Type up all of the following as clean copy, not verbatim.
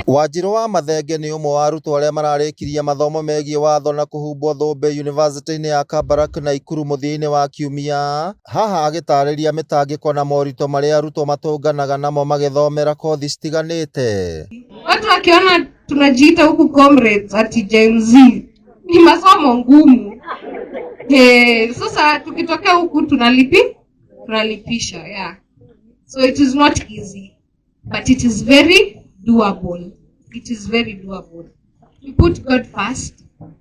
Wanjirũ wa Mathenge nĩ ũmwe wa arutwo arĩa mararĩkirie mathomo megiĩ watho na kũhumbwo thũmbĩ yunivasĩtĩ-inĩ ya Kabarak Naikuru mũthia-inĩ wa kiumia. Haha agĩtarĩria mĩtangĩko na moritũ marĩa arutwo matũnganaga namo magĩthomera kothi citiganĩte. Watu wakiona tunajiita huku comrades ati Gen Z ni masomo ngumu. Sasa tukitokea huku tunalipisha, yeah. So it is not easy, but it is very doable. It is very doable. You put God first,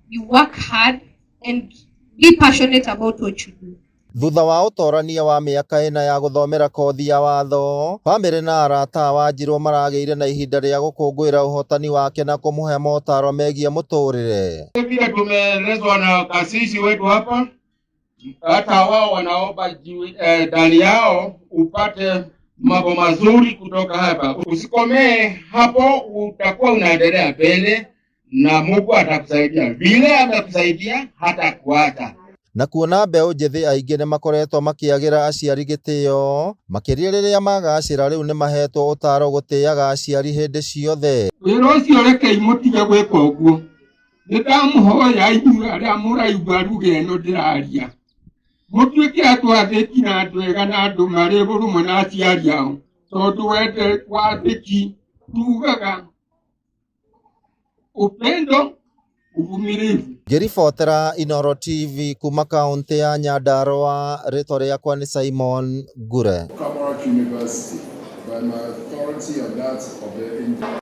you work hard and be passionate about what you do. Thutha wa ũtorania wa mĩaka 4 ya gũthomera kothi ya watho, bamĩrĩ na arata a Wanjirũ maragĩire na ihinda rĩa gũkũngũĩra ũhotani wake na kũmũhe motaro megiĩ mũtũrĩre. Vile tumeelezwa na kasisi wetu hapa, hata wao wanaomba ndani yao upate mambo mazuri kutoka hapa. Usikomee hapo, utakuwa unaendelea mbele na Mungu atakusaidia vile amekusaidia, hata kuacha. Na kuona mbeũ njĩthĩ aingĩ nĩ makoretwo makĩagĩra aciari gĩtĩo makĩria rĩrĩa magacĩra, rĩu nĩ mahetwo ũtaro gũtĩaga aciari hĩndĩ ciothe. Wĩra ũcio rekei mũtige gwĩka ũguo. Nĩ ndamũhoya inyuĩ arĩa mũraigua ruga ĩno ndĩraria, mũtuĩke andũ athĩki na andũ ega na andũ marĩ ũrũmwe na aciari ao, tondũ wende wathĩki tugaga upendo, uvumilivu. Ngĩribotera Inooro TV kuma kaũntĩ ya Nyandarua, rĩtwa rĩakwa nĩ Simon Ngure. Kabarak University by my authority and that of the